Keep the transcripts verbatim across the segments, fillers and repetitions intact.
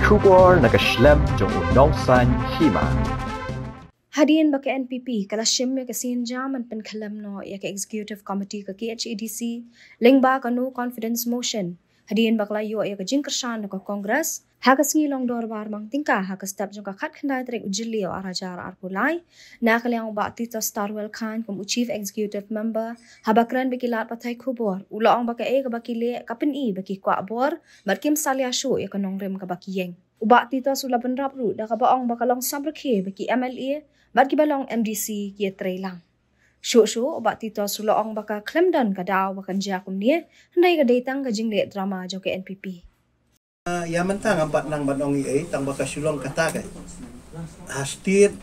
Khubor na ka shlem jong u nongsan hima. Hadien ba ka N P P ka la shim ïa ka sienjam ban pynkhlem noh ïa ka Executive Committee ka K H A D C lyngba ka No Confidence Motion, hadien ba ka la ïoh ïa ka jingkyrshan na ka Congress ha ka sngi long dorbar mang tyngka ha ka step jong ka khatkhyndai tarik u Jylliew ar hajar arphew lai, na ka liang u Bah Titosstarwell Chyne kum u Chief Executive Member, haba kren bad ki lad pathai khubor u la ong ba kaei kaba ki leh ka pyni ba ki kwah bor bad kim salia shuh ïa ka nongrim kaba ki ïeng. U Bah Titos u la bynrap ruh da kaba ong ba ka long samrkhie ba ki M L A bad kiba long M D C ki ïatrei lang. Shuh shuh u Bah Titos u la ong ba ka khlem don ka daw ba kan jia kumne, hynrei ka dei tang ka jingleh drama jong ka N P P. Ah, ïa mynta ngam pat nang ban ong ei ei, tang ba ka shu long kata ka. Ha state,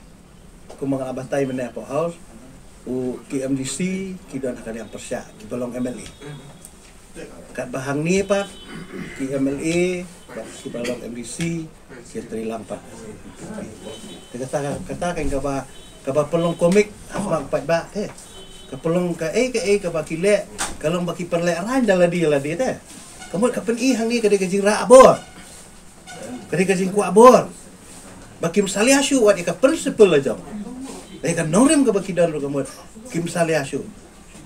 kumba nga la batai mynne hapoh House, u ki M D C ki don ha ka liang pyrshah, kiba long M L A. Katba hangne pat ki M L A bad kiba long M D C ki ïatrei lang pat. Te kata, kata ka kaba, kaba pynlong komik ha khmat paidbah te. Ka pynlong kaei kaei kaba ki leh ka long ba ki pynlehraiñ da lade lade te. Ka mut ka pyni hangne ka dei ka jingrah bor, ka dei ka jingkwah bor, ba kim salia shuh wat ïa ka principle la jong, ïa ka nongrim kaba ki don ruh ka mut kim salia shuh.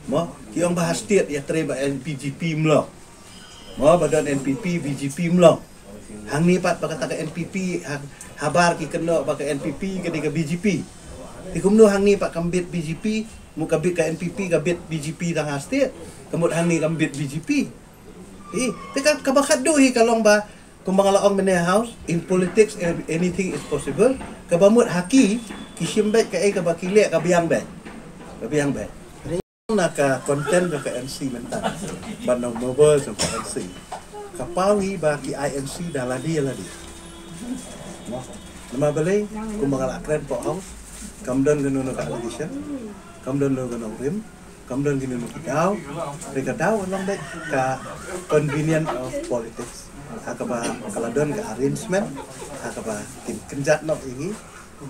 Mo, ki ong ba ha state ïatrei bad B J P mlong. Mo, ba don N P P, B J P mlong. Hangne pat ba kata ka N P P, ha, habar ki kynnoh ba ka N P P ka dei ka B J P. Te kumno hangne pat kam bit B J P, mut ka bit ka N P P, ka bit B J P tang ha state. Ka mut hangne kam bit B J P. Hi, te ka, kaba khatduh hi ka long ba, kumba nga la ong mynne ha House, in politics, a-, anything is possible. Kaba mut ha ki, ki shim beit kaei kaba ki leh ka biang beit. Ka biang beit. Na ka content jong ka N C mynta, ban ong member jong ka N C, ka paw hi ba ki I N C da lade lade. Mo, namar balei, kumba nga la kren hapoh House, kam don kano kano ka allegation, kam don kano kano rim, kam don kano kano ki daw. Te ka daw long beit ka convenience of politics. Ha kaba ka la don ka arrangement, ha kaba kin kynjat noh ïa ngi,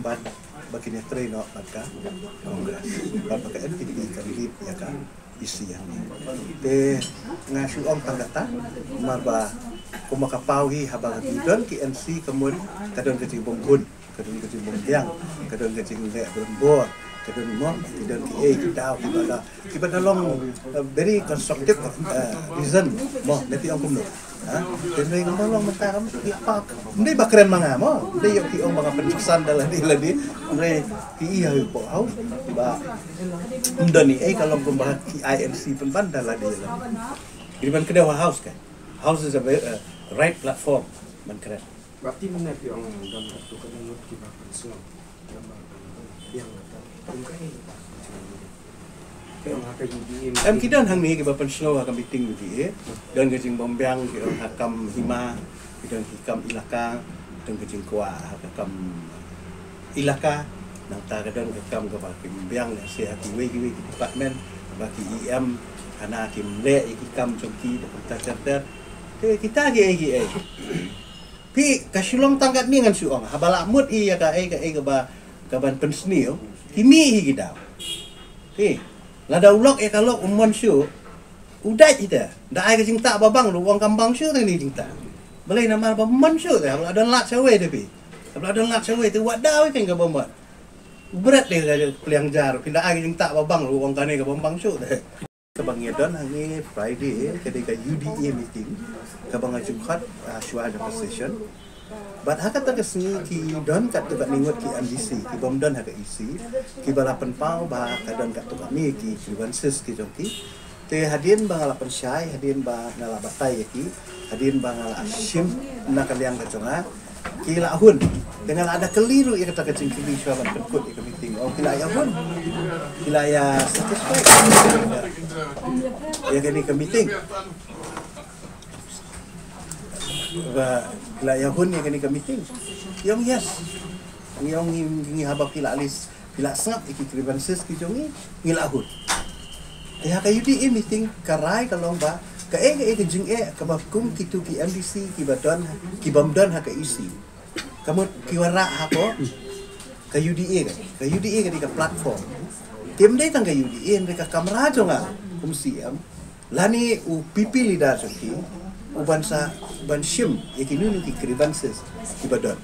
bad ba kin ïatrei noh bad ka Congress, bad ba ka N P P kan lead ïa ka E C ïa ngi. Te nga shu ong tang kata, namar ba kumba ka paw hi haba ki don ki N C ka mut ka don ka jingbymhun, ka don ka jingbymbiang, ka don ka jingleh bor, ka don mo, ki don kiei ki daw kiba la, kiba la long, uh, very constructive, uh, reason mo, ne phi ong kumno. Ha? Hynrei ngam long mynta kam ki pak. Ym dei ba kren ma nga mo. Ym dei ïoh ki ong ba nga pynjuksan da lade lade. Hynrei ki i ha u poh House ba ym don ei ei ka long kumba ki I N C pynban da lade lade. Ki ban kdew ha House ka. House is a very, uh, right platform ban kren. Bapti mynne phi ong don katto katne ngut kiba pynsngew. Biang kata. Kum kaei kata. Phi ong ha ka U D A. Em, ki don hangne kiba pynsngew ha ka meeting U D A. Don ka jingbymbiang ki ong ha kam hima, ki don ki kam ilaka, don ka jingkwah ha ka kam ilaka. Nangta ka don ka kam kaba ki bymbiang lehse ha kiwei kiwei ki department, ba ki E M hana kim leh ïa ki kam jong ki ba kumta ter ter. Te kita kiei kiei. Phi, ka shu long tang katne ngan shu ong. Haba la mut hi ïa kaei kaei kaba, kaban pynsniew, ki mih hi ki daw. Phi, lada u lok ïa ka lok u mon shuh, u dait hi te. Da ai ka jingtah ba bang ruh u ong kam bang shuh te kane jingtah. Balei? Namar ba mon shuh te, haba la don lad shawei te phi. Haba la don lad shawei te wat daw ïa kane kaba mon. U bret te ka pliang jar, phi da ai ka jingtah ba bang ruh u ong kane kaba bang shuh te. Kaba ngi don hangne Friday, ka dei ka U D A meeting, kaba nga ju khot, ah, shuwa jong ka session. Bad ha kata ka sngi ki don katto katne ngut ki M D C, ki bym don ha ka E C, kiba la pynpaw ba ka don katto katne ki grievances ki jong ki. Te hadien ba nga la pynshai, hadien ba nga la batai ïa ki, hadien ba nga la shim na ka liang ka jong nga, ki la hun. Te nga la da kylli ruh ïa kata ka jingkylli shuwa ban pynkut ïa ka meeting. Oh, ki la ïa hun. Ki la ïa satisfied ïa kane ka meeting. Ba ki la ïa hun ïa kane ka meeting. Ki ong yes. Ki ong ngi, ngi haba ki la list. Phi la sngap ïa ki grievances ki jong ngi, ngi la hun. Te ha ka U D A meeting ka rai ka long ba kaei kaei ka jingeh kaba kum kito ki M D C kiba don, ki bym don ha ka E C, ka mut ki wanrah hapoh ka U D A ka. Ka U D A ka dei ka platform. Te ym dei tang ka U D A, ym dei ka kamra jong nga kum C M. Lane u P P leader jong ki, U ban sa, ban shim ïa kino kino ki grievances kiba don.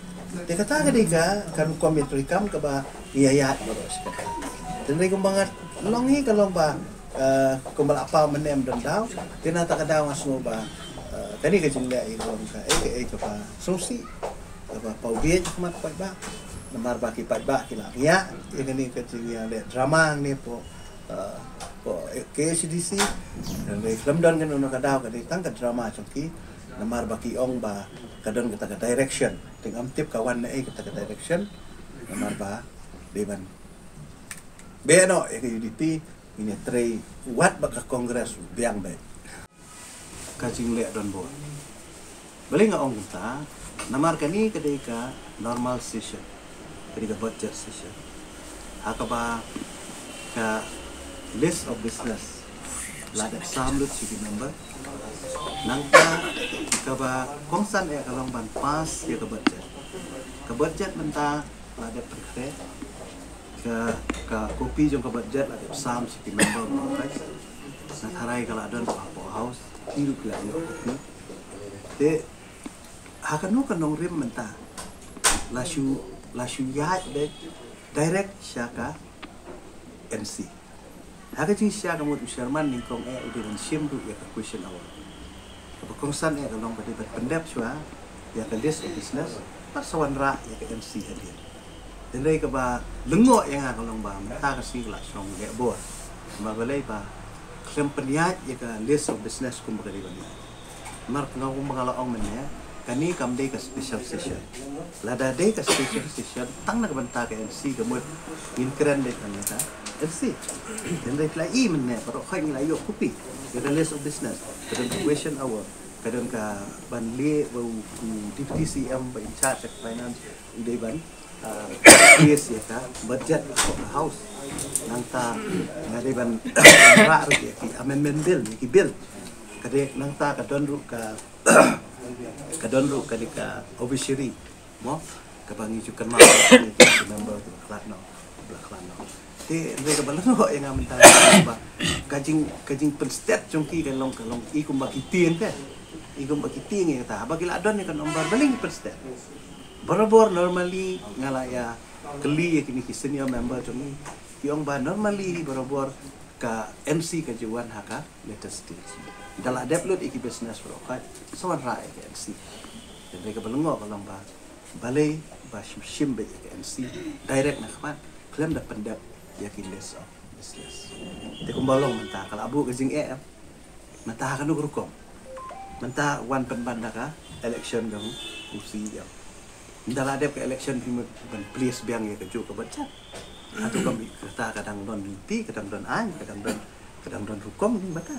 Te kata ka dei ka, ka rukom ïatreikam kaba ngi ïaid baroh shi katta. Te hynrei kumba nga long hi ka long ba, eh, kumba la paw mynne ym don daw, te na kata ka daw nga sngew ba, eh, kane ka jingleh hi ka long kaei kaei kaba sngewsih, kaba paw bieit ha khmat paidbah. Namar ba ki paidbah ki la ngiah ïa kane ka jingïaleh drama hangne hapoh, eh, hapoh K H A D C. Hynrei khlem don kano kano ka daw, ka dei tang ka drama jong ki. Namar ba ki ong ba ka don kata ka direction. Te ngam tip ka wan naei kata ka direction. Namar ba dei ban beh noh ïa ka U D P, ngin ïatrei wat bad ka Congress biang beit. Ka jingleh donbor. Balei nga ong kumta? Namar kane ka dei ka normal session, ka dei ka budget session, ha kaba ka list of business la dep sam lut sha ki member. Nangta kaba kongsan eh ka long ban pass ïa ka budget. Ka budget mynta la dep pynkhreh, ka, ka kopi jong ka budget la dep sam sha ki member baroh. Nga tharai ka la don hapoh House, ki ruh ki la ïoh kopi. Te ha kano ka nongrim mynta la shu, la shu ïaid beit direct sha ka N C. Ha ka jingshisha ka mut u chairman nyngkong eh u dei ban shim ruh ïa ka question hour. Kaba kongsan eh ka long ba dei ban pyndep shuwa ïa ka list of business bad sa wanrah ïa ka N C hadien. Hynrei kaba lyngngoh ïa nga ka long ba mynta ka sngi ka la shong leh bor. Namar balei ba khlem pynïaid ïa ka list of business kumba ka dei ban ïaid. Namar nga, kumba nga la ong mynne, kane kam dei ka special session. Lada dei ka special session tang na ka bynta ka N C ka mut ngin kren dei ka bynta N C. Hynrei phi la i mynne, baroh khoit ngi la ïoh kopi ïa ka list of business, ka don ka question hour, ka don ka ban leh ba u, u Deputy C M ba in charge of finance u dei ban, ah, place ïa ka budget of the House. Nangta nga dei ban, ban rah ruh ïa ki amendment bill, ïa ki bill. Ka dei nangta ka don ruh ka, ka don ruh ka dei ka obituary, mo, kaba ngi ju kynmaw ïa ki member kiba khlad noh, kiba khlad noh. Te hynrei kaba lyngngoh ïa nga mynta ba ka jing, ka jingpynstet jong ki ka long, ka long i kumba ki tieng ka, i kumba ki tieng ïa kata. Haba ki la don ïa ka number, balei ngi pynstet? Barabor normally nga la ïa kylli ïa kine ki senior member jong ngi, ki ong ba normally barabor ka N C ka ju wan ha ka later stage. Da la dep lut ïa ki business baroh khoit, sa wanrah ïa ka N C. Hynrei kaba lyngngoh ka long ba balei ba shu shim beit ïa ka N C direct na khmat khlem da pyndep ïa ki list of business. Te kumba long mynta ka la buh ka jingeh em. Mynta ha kano ka rukom? Mynta wan pynban da ka election jong u C E M. Mynta la dep ka election phi mut ban place biang ïa kajuh ka budget. Hato kam, kata ka dang don lynti, ka dang don aiñ, ka dang don, ka dang don rukom ni mynta.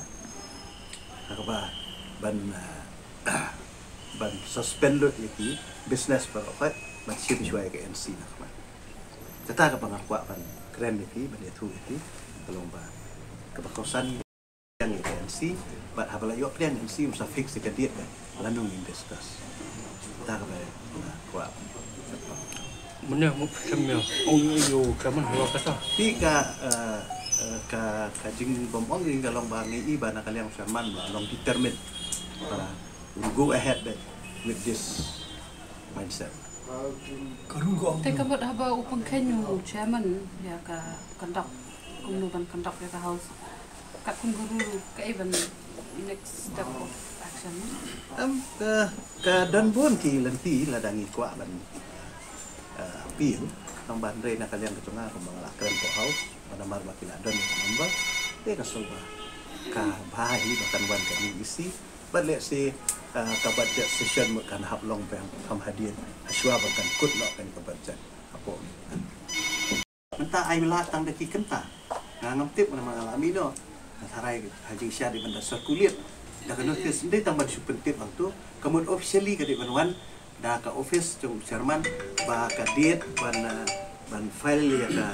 Ha kaba ban, ah, ban suspend lut ïa ki business baroh khoit, ban shim shuwa ïa ka N C na khmat. Kata kaba nga kwah ban kren ïa phi, ban ïathuh ïa phi, ka long ba kaba kongsan pdiang ïa ka N C, bad haba la ïoh pdiang N C, um sa fix ïa ka date ba lano ngin discuss. Kata kaba nga kwah. Mynne mo phi shem ïa, ong ïa u chairman, ïa kata. Phi ka, eh, eh, ka, ka jingbym ong ïa ka long ba ngi i ba na ka liang u chairman ba long determined ba we'll go ahead with this mindset. Te ka mut haba u pynkheiñ u chairman ïa ka conduct, kumno ban conduct ïa ka House, katkum ka rule kaei ban next step of action? Em, ka, ka don bun ki lynti lada ngi kwah ban, eh, appeal. Tang ba hynrei na ka liang ka jong nga kumba nga la kren hapoh House, ba namar ba ki la don ïa ka number, te ka shu ba ka bha hi ba kan wan kane ka E C. Bad lehse, ah, ka budget session mut kan hap long biang kham hadien, hashwa ba kan kut noh kane ka budget hapoh. Mynta ai lad tang da ki kynta. Nga ngam tip namar nga la mih noh. Nga tharai ha jingshisha dei ban da circulate da ka notice, ym dei tang ban shu pyntip hangto. Ka mut officially ka dei ban wan da ka office jong u chairman ba ka date ban, ah, ban file ïa ka,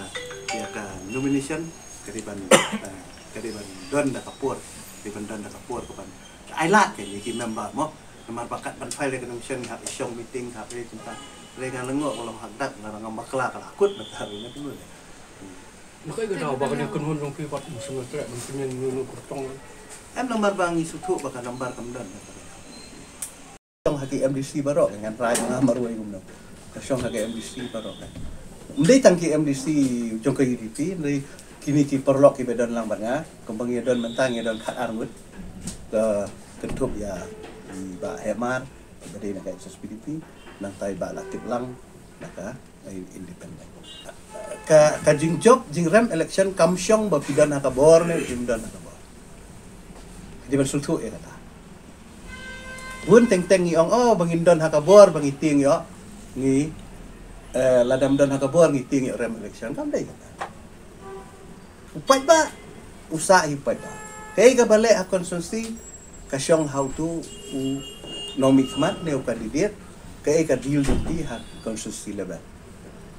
ïa ka nomination ka dei ban, ah, ka dei ban don da ka por, ka dei ban don da ka por ka ban ai lad ïa ki member mo. Namar ba kat ban file ïa ka nomination ngi hap ïa shong meeting, hap ïa kynta. Hynrei nga lyngngoh ka long hakdat, lada ngam bakla ka la kut mynta ruh, nga tip. Ngi ka ïa ka daw ba kane ka kynhun jong phi pat, mynsiem nga treh ban pynïeng ïa u nongkyrtong. Em, namar ba ngi sngewthuh ba ka number kam don. shong ha ki M D C baroh, ngan rai nga marwei kumno. Ka shong ha ki M D C baroh. Ym dei tang ki M D C jong ka U D P, ym dei kine ki paralok kiba don lang bad nga, kumba ngi don mynta ngi don khat ar ngut. Ka kynthup ïa i Bah Hemar, ba dei na ka H S P D P, nangta i Bah Latif Lang, na ka, eh, independent. Ka, ka jingjop, jingrem election kam shong ba phi don ha ka bor ne phim don ha ka bor. Dei ban sngewthuh ïa kata. Bun teng teng ngi ong, oh, ba ngin don ha ka bor, ba ngi tieng ïoh, ngi, eh, lada ym don ha ka bor, ngi tieng ïoh rem election, kam dei kata. U paidbah, u sah hi paidbah. Kaei kaba leh ha constituency, ka shong ha utu u nongmihkhmat ne u candidate, kaei ka deal jong phi ha constituency level.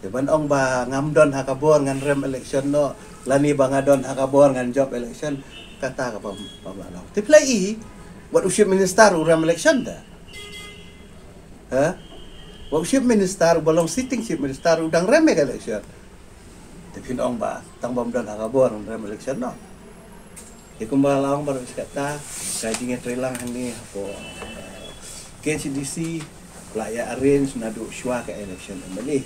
Te ban ong ba ngam don ha ka bor ngan rem election noh, lane ba nga don ha ka bor ngan jop election, kata kaba, ba nga long. Te phi la i, wat u chief minister u rem election da. Ha? Wat u chief minister, uba long sitting chief minister, u dang rem ïa ka election. Te phin ong ba tang bym don ha ka bor ngan rem election noh. Te kumba la ong baroh shi katta, ka jingïatreilang hangne hapoh, eh, K H A D C la ïa arrange naduh shuwa ka election M L A.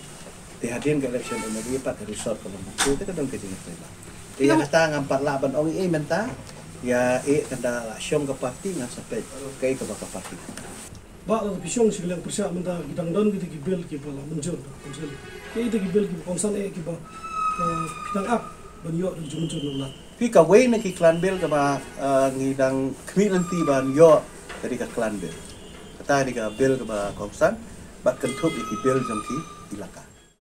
Te hadien ka election M L A pat ka result ka long kumto, te ka don ka jingïatreilang. Te ïa kata ngam pat lah ban ong ei mynta, ïa, eh, ka da la shong ka party, ngan sa peit kaei kaba ka party. Bah, lada phi shong sha ka liang pyrshah mynta ki dang don kita ki bill kiba la mynjur da ka council. Kita ki bill kiba kongsan eh kiba, eh, phi dang ap ban ïoh da ka jingmynjur na u Lat. Phi, kawei na ki clan bill kaba, eh, ngi dang khmih lynti ban ïoh ka dei ka clan bill. Kata dei ka bill kaba kongsan bad kynthup ïa ki bill jong ki ilaka.